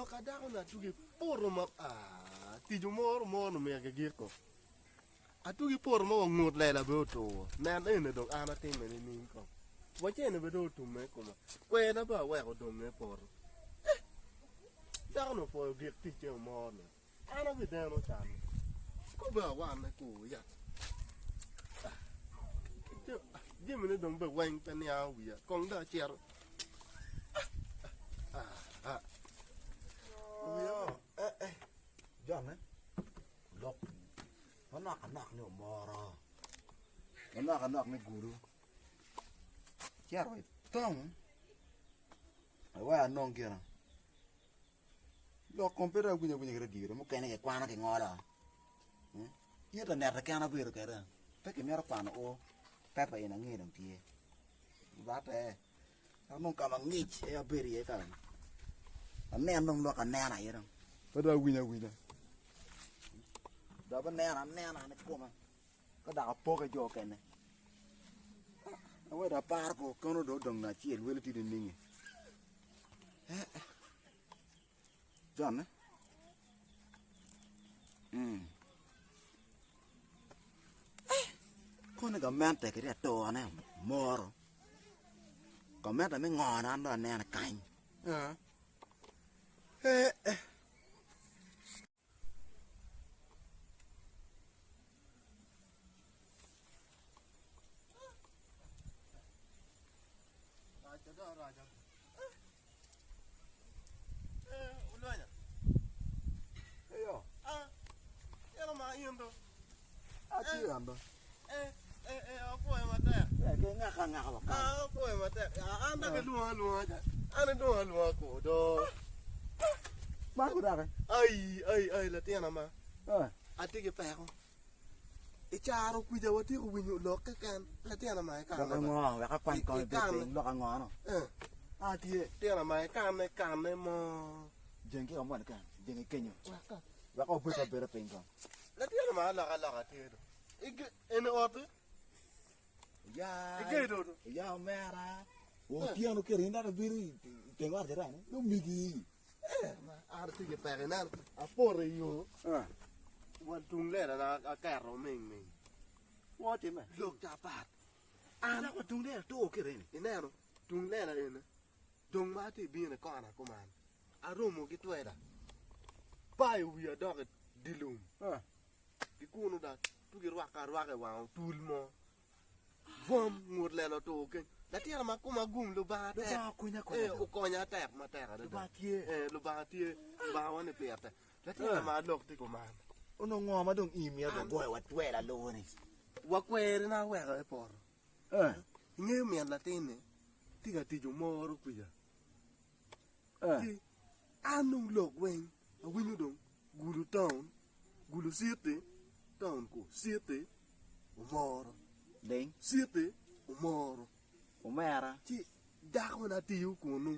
Lok a dako-ni atugi poto ma aa tic omoro omoro myero gigiko. Atugi poto ma wa ngut lela bene otur. Nen eni dong an atime nining kong? Wa cene bene dong otumme i koma. Kwerna bene aweko odonge i poto. Eh! Dako-ni opwoyo gik ticce omoro-ni. An abideno can-ni. Kobbe awanne kur ya. Jamine dong bene weng pe niango wiya. Kong dong acito. Jonne lok manok anok ni omoro manok anok ni gudo cito i tong wek anong gina lok kom pe dong awinyo awinya ki radio dong mukene kikwano kingolo intanet keken abedo kwede pe kimito kwano o pepa eni ange dong tye rwatte. Dok dong ka ma ngic aye abedo iye kara-ni, anen dong lok anena aye dong pe dong awinyo awinya dok aneno anena an kikoma ka dok apoko ki jo okene awe dong aparo ko kono dong odong acel wele tye nining-ngi Jon eh? Mm. Eh, kono gamente kiti aturane moro. Gamente me ngona an dong anene kany. Eh. Eh, eh. Latina ma atye ki peko i caro kwica watyeko winyo lok keken latina ma Lok ango wek akwany kong ibed piny lok ango no a tye latina ma ikanne kanne mo jeng ki ka moni kany jeng ikenyo wek obed abeda piny kong latina ma alokaloka tye do eni ot-ti ya igedo do ya omera otyeno keri in dok ibino i teng ot jirani dong migi An atye ki peko ineno apoto i yo wa tung lela na aketo ming ming Ngo otimme? Lok ca pat. An wa tung lela tur kiti eni. Ineno tung lela eni dong ma atye bino i kona kuman aromo ki tweda bayo wiya dok i dye lum ki kunu dok tugi rwaka arwaka i wang otul mo Bwom ngut lela otur keny. Latin ma koma gum Lubanga tek. Lubanga okonya akonya Eh, dong. okonya tek matek adada. Lubanga tye. Eh, Lubanga tye. Lubanga wa ni pire tek. Latin ma lok tye kuman. Onongo ngo ma dong in myero dong goyo wa twela lubo-ni? Wa kweri na aweko i poto. Eh. Ingeyo min latin-ni tye ka tic omoro kwica. Eh. Ci an dong lok weng awinyo dong Gulu town, Gulu city, town ku city omoro. Ling. City omoro. Omera. Ci dakona tiyo kunu.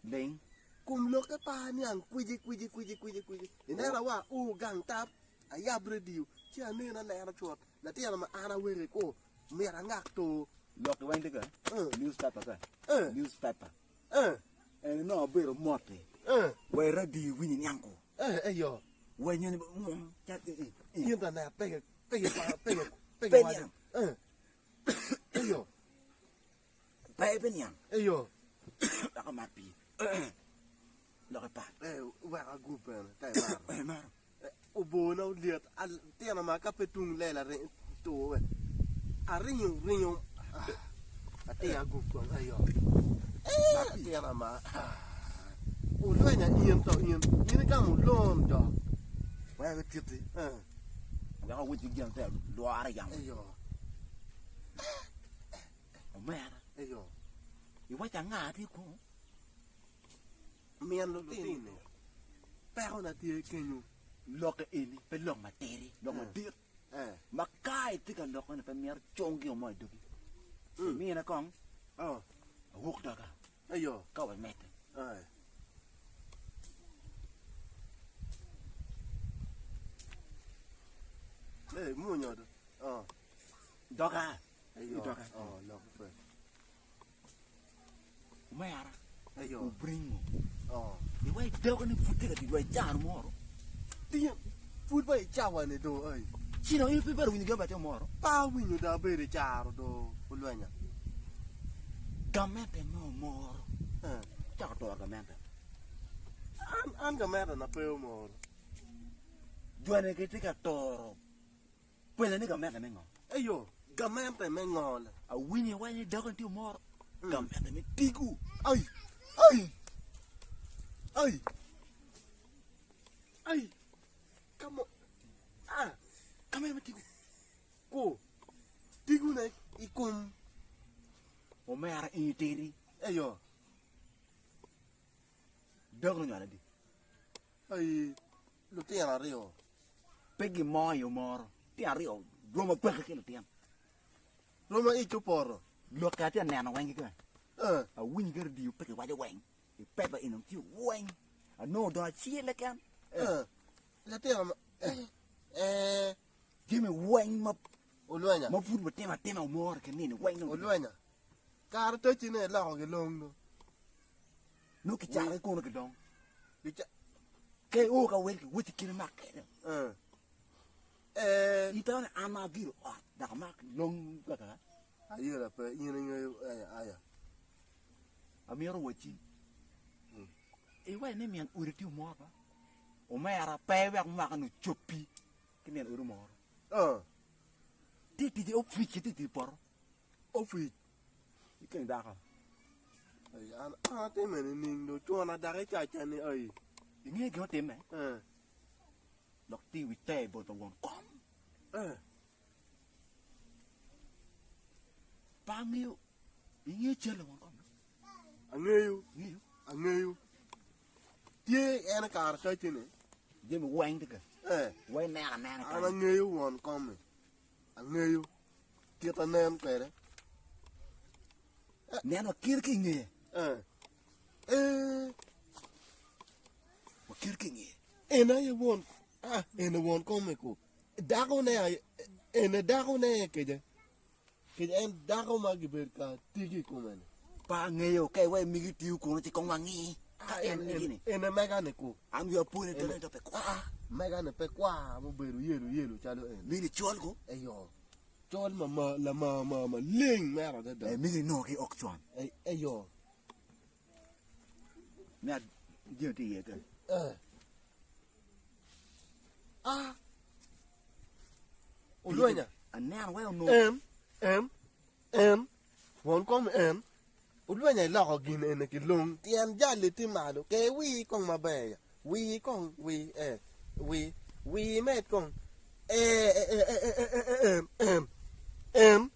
Ling. Kom lokke pe aniang kwici kwici kwici kwici kwici. Ineno wa o gang tap, ayab radio ci anen anena cut latin ma an aweke ko myero angak to. Lok weng tye ka newspaper ka. Newspaper. Eh. En nongo abedo mot-ti. Eh. Wa i radio iwinyo iniang ko. Eh, eyo. Wa inyo ni ngom cat eh, eh. Internet pe ki pe ki pe ki pe Pe ki waco. niang. Eh. Eyo. Pe pe niang. Eyo. Dok amat pii. Lok ipat. Eh, wek agub bene ka imato. Eh, imato. Obona olyet tino ma ka pe tung lela tur we aringo ringo atir agub kong ayo atina ma olwenya in to in in igamo lon dok Wek otiti wek owec ki gin te lworo yamo eyo omera eyo iwaco anga tye kunu Min lutini, pekona tye kenyo. Lokke eni pe lok matidi, lok madit ma ka itye ka lokone pe myero cung gin mo i dogi. Imine kong awuk doga ka wamedde. Doga, i doga. Omera. Eyo. Obringo. Oh. Iwa idoko ni pud tye ka tic wa i caro moro. Tye pud wa i cawa ni do ai. Ci dong in pe ibedo winyo gin ma tye omoro? Pe awinyo dong abedo i caro do olwenya. Gamente me omoro. Eh. Cako toro gamente. An an gamente na pe omoro. Joni gitye ka toro Pwenya ni gamente me ngo? Eyo, gamente me ngo le? Awinyo iwaco ni dako ni tye omoro. Gamente me tigo. Ai! Ai! Ai! Ai! Come on. Ah! Gamente me tigo. Ku. Tigo ne i kom. Omera in itidi. Eyo. Dako ni onywalo adi? Ai, lutino aryo. Pe gin mo i omoro. Lutino aryo romo peke ki lutino. Romo ic opoto. Lok atye ka neno weng kikome. Eh. Awinyo ki radio pe kiwaco weng. I pepa eni dong tye weng. Anongo dong acel keken. Eh. Latin ma eh. Eh. Jami weng ma Olwenya. ma pud watimo atima omoro ki nino weng dong. Olwenya. Kare tocci ne iloko ki long do. Nongo kicako ki kunu kidong. Gica Ka io ka wel kiwoti kine mak kene. Eh. Eh. Itamo ni an ma agiro ot dok amak long kaka. Ayela pe in ingeyo aya aya. Amito wacci. Iwaco ni min odi tye omoro ba? Omera pe wek mwaka ni ocopi ki min odi omoro. Eh. Tye tic i opic tye tic i poto. Opic. Ikeng dako. Ai, an an atime nining do cuna dok icaca ni ai. Ingeyo gin mutimme? Eh. Dok tye i wi table pa won kom. Eh. Pe angeyo, ingeyo cal pa won kom? Angeyo. Ingeyo? Angeyo. Tye en i kare tacci-ni. Jami weng tye ka. Eh. Weng ineno anena An kany. angeyo won kom-mi. Angeyo kit a nen kwede. Nen wakir ki i ngeye. Eh. Eh. Wakir ki i ngeye. En aye won, ah, ene won kome ku. Dakone aye, ene dakone aye keje. Keje en dako ma gibedo ka tigi i kome-ni. Pe angeyo ka iweko migi tiyo kunu ci kong wangi ka en migi-ni. Ene mega-ni ku. An wiya po ni dano-ni dok pe kwar. Mega-ni pe kwar mubedo yelo yelo calo en. Migi-ni col ko. Eyo. Col ma ma lamar mar maleng mere adada. Eh, migi-ni nongo ki auction. Eyo. Me jami tye iye kany. Eh. Ah. Olwenya. Aneno wai onongo. En, en, en, won kom en. Olwenya iloko gin eni ki lung tyen jali tye malo ke wii kong maber ya. Wii kong, wii, eh, wii, wii med kong. Eh, eh, eh, eh, eh, eh, eh, en, en, en.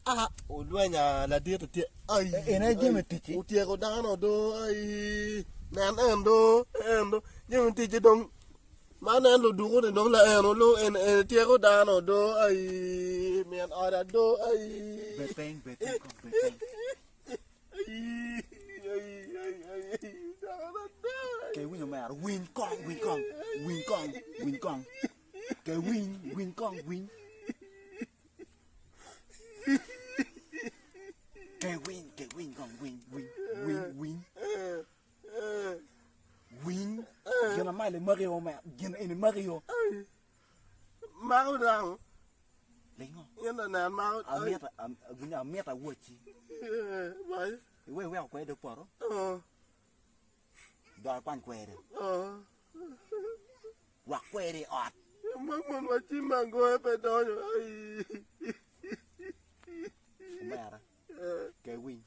Ah, olwenya ladit tye, ai, En aye jami ticci. Otyeko dano do, ai, nen en do, en do, jami ticci dong, man en luduku ni dong laeno lu, en, en tyeko dano do, ai, min oda do, ai. Bed piny, bed piny kong, bed piny. Ai, ai, ai, ai, ai, dano do. Ke winyo omera, winy kong, winy kong, winy kong, winy kong. Ke winy, winy kong, winy. Ke winy, ke winy kong, winy, winy, winy, winy. Winy. Gin amalo maki omera, gin eni maki yo. Mako dano. Lingo. In anen mako. Amito, winyo amito awocci. Bai. Iwe iweko kwede dog poto. Dok ikwany kwede. Wak kwede i ot. Ma mon wa cim ma goye pe donyo. Ai. Omera, ke winy.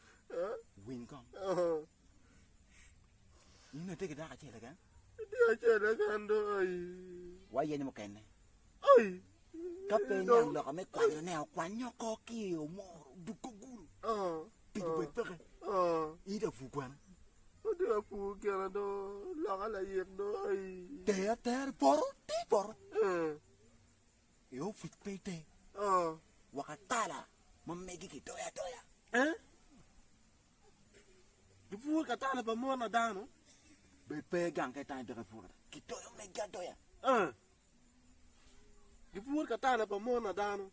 Winy kong. In itye ki dako acel keken? Tye acel keken do. Ai. Wayenyo mukene. Ai. Ka pe iniang loka me kwanyo ne, okwany oko ki i omoro, duk ko gudo. Tic obed peke. In itye ka pur kwene? Atye ka pur kine do, loka layik do. Ai. Ter atera i poto, ti i poto. I opic pe iter. Wek atala ma megi kidoyo adoya. Gipur katala pa mon adano. Bed pe gang ka itango dok ipur kidoyo megi adoya. Gipur katala pa mon adano.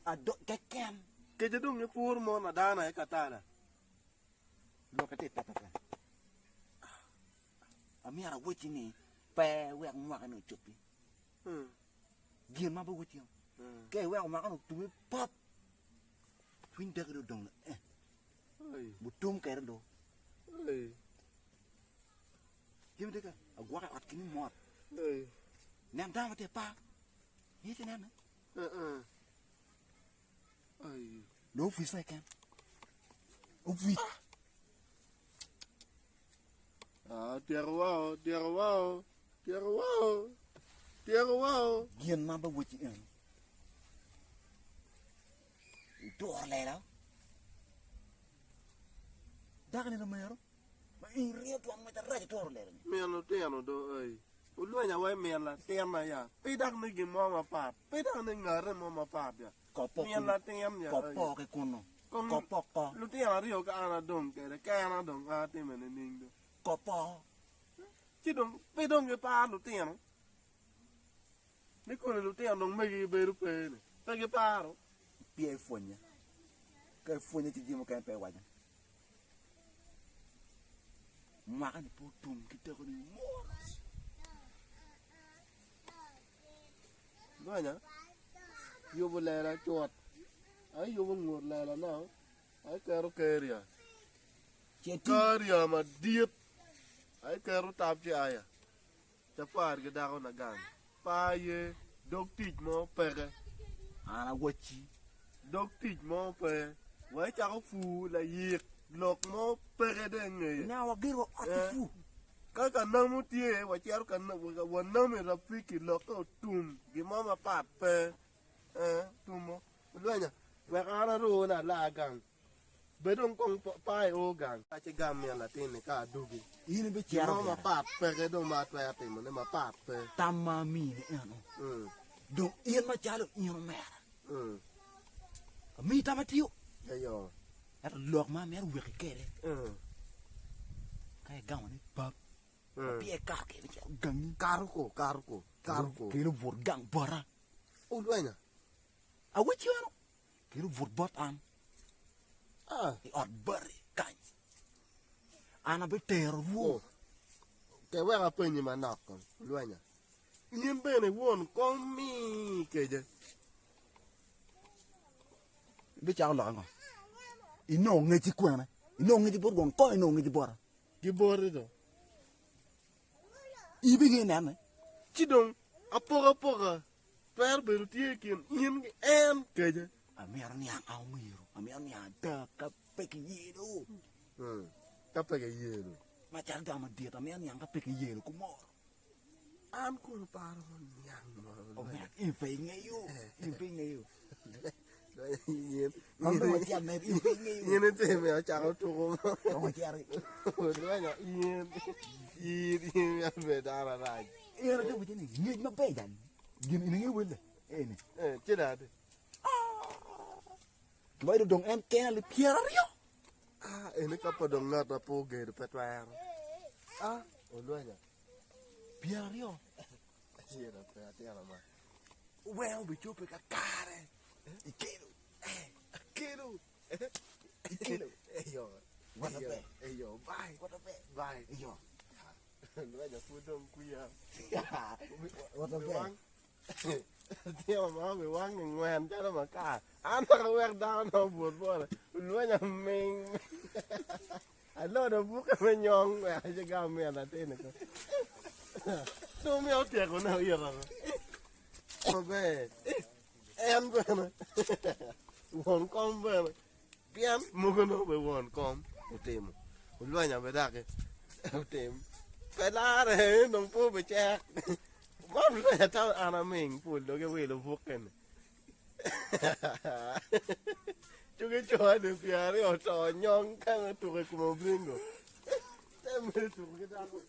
Ado keken. Kece dong gipuro mon adano aye katala. Lok tye i pepa kany. Amyero awacci ni pe iwek mwakani ocobbi. Gin ma bawacci eno, ka iweko mwakani otumi pop, cwiny daki dong odong eh, butum kede do. Jami deka agwoka i ot kini mot. Nen dano ma tye par. Ye ci nene. Dong opic keken. Opic. Ah, tyeko woko, tyeko woko, tyeko woko, tyeko woko. Gin ma bawacci eno. Ituro lela. Dakoni lamero. Ma in ringo twon ngwec arac ituro lela-ni. Min lutino do ai. Wulwenya wa i min latinna ya. Pe dok ni gin mo mapat. Pe dok ni ngate mo mapat ya. Min latin ya ai. Kopo ki kunu. Kopo ko. Lutino aryo ka an adong kwede kena dong an atime nining do? Kopo. Ci dong pe dong giparo lutino? Ni koni lutino dong megi gibedo pe ni? Pe giparo? Peya ipwonye. Ka ipwonye ci jami mukene pe iwaco. Mwaka-ni pe otum ki tekoni mot. Lwenya yubo lela cut, ayubo ngut lelana, aketo keria, keria madit, aketo tab ci aya, cafar ki dakona gang, pe aye dog tic mo peke. An awacci. Dog tic mo pe, wa icako pur layik lok mo peke dong ingeye. Nya wagero wa ot ki pur. Ka kanamo tye, wacito ka wanamo i Rafiki lokke otum, gin mo mapat pe. Ee, tumo. Lwenya, wek an arune alaa gang. Bed dong kong pa i o gang. Kace gam min latin-ni ka adugi. In ibicito Gin mo gire. mapat peke dong ma atwero timone mapat pe. Tam ma amini eno. Dong in macalo in omera. Amiyi tam atiyo. Eyo. Ento lok ma amito weki kwede, ka igamo ni pap, peya ikato kwede icito gangi. Kato ko, kato ko, kato ko. Kelo but gang bota. Olwenya. Awecci eno, kelo but bot an i ot bati kany. An abitero rwo. Ke wek apenyi manok kong, olwenya. In bene won kom mi keje. Ibicako lok ango? Inongo ngecci kwene? Inongo ngecci bot won kom, inongo ngecci bota. Ki boti do. Ibinge nene. Ci dong apokapoka twero bedo tye i kin in ki en keje. Amito niang an omyero, amito niang ada ka pe kiyelo. Ka pe kiyelo. Macalo dano madit, amito niang ka pe kiyelo kumoro. An kono paro mo niang mo. Omera in pe ingeyo, in pe ingeyo. In An dong acel med in pe ingeyo. in itime acako tuko mo. Dong acel. Olwenyo in in in myero ibed dano arac. In ate waco ni ngec maber jal gin in ingeyo welle eni. Eh, ci dati. Kiwaco dong en kene alip 20. Ah, eni ka pa dong ngat ma pe ogedo pe twero. Ah, olwenyo. 20. Acel pe atino ma. Weng obicope kakare. Ikelo. Akelo. Ikelo. Eyo. Wot aber. Eyo, bye. Wot aber. Bye. Eyo. Olwenyo pud dong kwiya. Wot aber. Atino ma obiwang i ngwen calo makar. An dok awek dano na obut bote. Olwenyo ming. Alodo bukke me nyong wek ace gam min latin-ni ko. Dong miyo otyekone oito. Maber. En bene won kom bene pien mogo nongo be won kom otimo. Olwenyo be daki otim. Pe larre dong pe obicek. Man olwenyo ata an aming pul dong giwilo bukke-ni. Cuki co alip 20 oto nyong ka otuko i kom obringo. Tem mere tuko ki dako.